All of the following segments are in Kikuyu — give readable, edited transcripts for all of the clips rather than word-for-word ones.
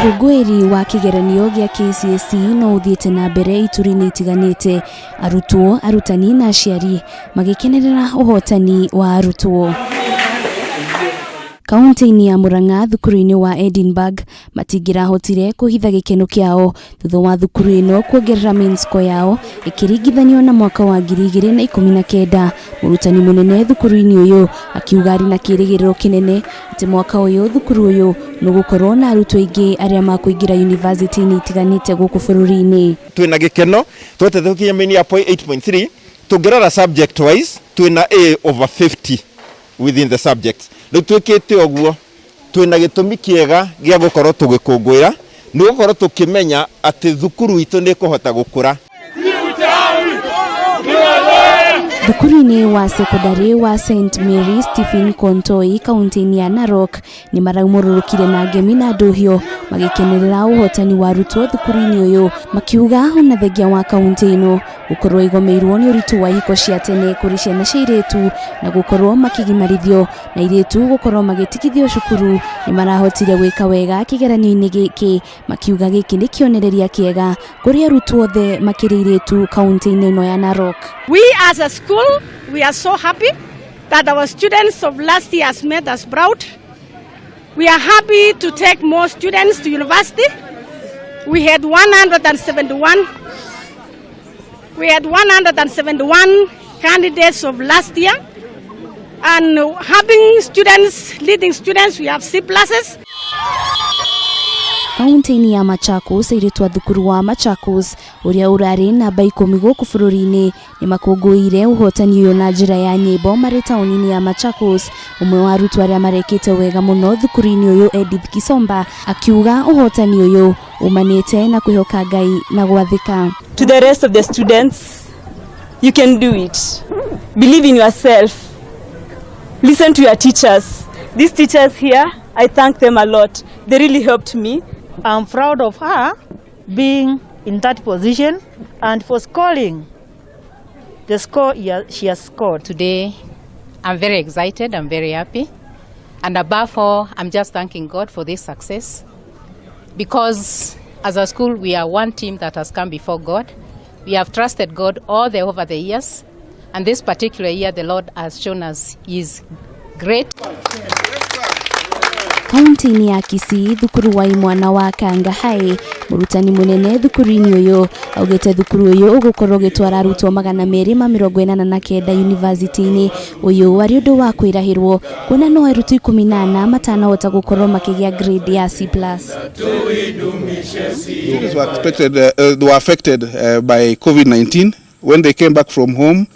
Ũkũngũĩri wa kĩgeranio gĩa KCSE no ũthiĩte na mbere ituri-inĩ itiganĩte, arutwo, arutani na aciari magĩkenerera ũhotani wa arutwo. Kauntĩ-inĩ ya Murang'a thukuru-inĩ wa Edinburgh matingĩrahotire kũhitha gĩkeno kĩao thutha wa thukuru ĩno kuongerera mean score yao ĩkĩringithanio na mwaka wa 2019. Mũrutani mũnene thukuru-inĩ ũyũ akiuga arĩ na kĩrĩgĩrĩro kĩnene atĩ mwaka ũyũ thukuru ũyũ nĩũgũkorwo na arutwo aingĩ arĩa makũingĩra yunivasĩtĩ-inĩ itiganĩte gũkũ bũrũri-inĩ. Twĩna gĩkeno twete tũkinya mean ya 8.3. Tũngĩrora subject wise, twĩna A over 50 within the subjects. Rĩu twĩkĩte ũguo twĩna gĩtũmi kĩega gĩa gũkorwo tũgĩkũngũĩra, nĩ gũkorwo tũkĩmenya atĩ thukuru itũ nĩ ĩkũhota gũkũra. Thukuru-inĩ wa cekondarĩ wa St Mary Stephen Kontoi kaunti-inĩ ya Narok nĩ maraumũrũrũkire na ngemi na ndũhio magĩkenerera ũhotani wa arutwo thukuru-inĩ ũyũ, makiuga ona thengia wa kaunti ĩno gũkorwo ĩgomeirwo nĩ ũritũ wa ihiko cia tene kũrĩ ciana cia airĩtu na gũkorwo makĩgimarithio na airĩtu gũkorwo magĩtigithio cukuru, nĩ marahotire gwĩka wega kĩgeranio-inĩ gĩkĩ, makiuga gĩkĩ nĩ kĩonereria kĩega kũrĩ arutwo othe makĩria airĩtu kaunti-inĩ ĩno ya Narok. We as a school, we are so happy that our students of last year has made us proud. We are happy to take more students to university. We had 171. We had 171 candidates of last year. And having students, leading students, we have C pluses. Kaunti-inĩ ya Machakos, airĩtu a thukuru wa Machakos ũrĩa ũrarĩ namba 10 gũkũ bũrũri-inĩ nĩ makũngũĩire ũhotani ũyũ na njĩra ya nyĩmbo marĩ taũni-inĩ ya Machakos. Ũmwe wa arutwo arĩa marekĩte wega mũno thukuru-inĩ ũyũ, Edith Kisomba, akiuga ũhotani ũyũ umanĩte na kwĩhoka Ngai na gwathĩka. To the rest of the students, you can do it. Believe in yourself. Listen to your teachers. These teachers here, I thank them a lot. They really helped me. I'm proud of her being in that position and for scoring the score she has scored. Today, I'm very excited, I'm very happy. And above all, I'm just thanking God for this success. Because as a school, we are one team that has come before God. We have trusted God all the over the years. And this particular year, the Lord has shown us He is great. Kaunti-inĩ ya Kisii, thukuru wa imwana wa Kanga High, mũrutani mũnene thukuru-inĩ ũyũ augĩte thukuru ũyũ ũgũkorwo ũgĩtwara arutwo 289 yunivasĩtĩ-inĩ. Ũyũ warĩ ũndũ wa kwĩrahĩrwo kuona no arutwo 14 matanahota gũkorwo makĩgĩa grade ya C+. Students were expected, they were affected by COVID-19. When they came back from home,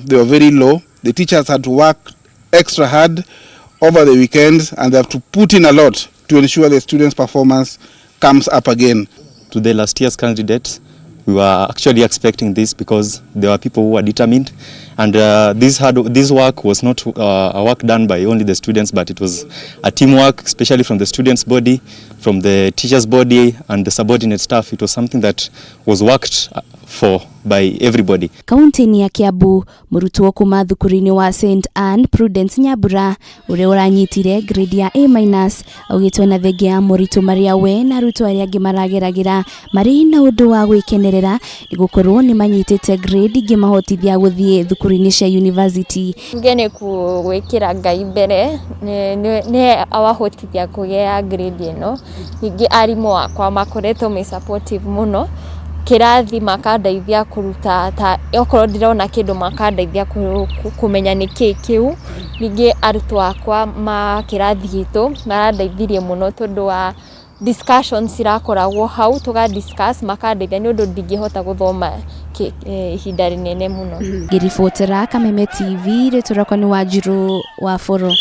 they were very low. The teachers had to work extra hard over the weekends, and they have to put in a lot to ensure the students' performance comes up again. To the last year's candidates, we were actually expecting this because there were people who were determined, and this work was not a work done by only the students, but it was a teamwork, especially from the students' body, from the teachers' body, and the subordinate staff. It was something that was worked for by everybody. Kaunti-inĩ ya Kiambu, mũrutwo kuma thukuru-inĩ wa St Anne, Prudence Nyambura, ũrĩa ũranyitire grade ya A minus, augĩte ona thengia ya moritũ marĩa we na arutwo arĩa angĩ marageragĩra, marĩ na ũndũ wa gwĩkenerera nĩ gũkorwo nĩ manyitĩte grade ingĩmahotithia gũthiĩ thukuru-inĩ cia university. Nge nĩ gwĩkĩra Ngai mbere nĩ awahotithia kũgĩa grade ĩno. Ningĩ arimũ akwa makoretwo me supportive mũno kĩrathi, makandeithia kũruta, ta okorwo ndĩrona kĩndũ makandeithia kũmenya nĩkĩĩ kĩu. Ningĩ arutwo akwa ma kĩrathi gitũ marandeithirie mũno tondũ wa discussions cirakoragwo hau, tũga discuss, makandeithia nĩ ũndũ ndingĩhota gũthoma ihinda rĩnene mũno. Ngĩribotera Kameme TV, rĩtwa rĩakwa nĩ Wanjirũ wa Boro.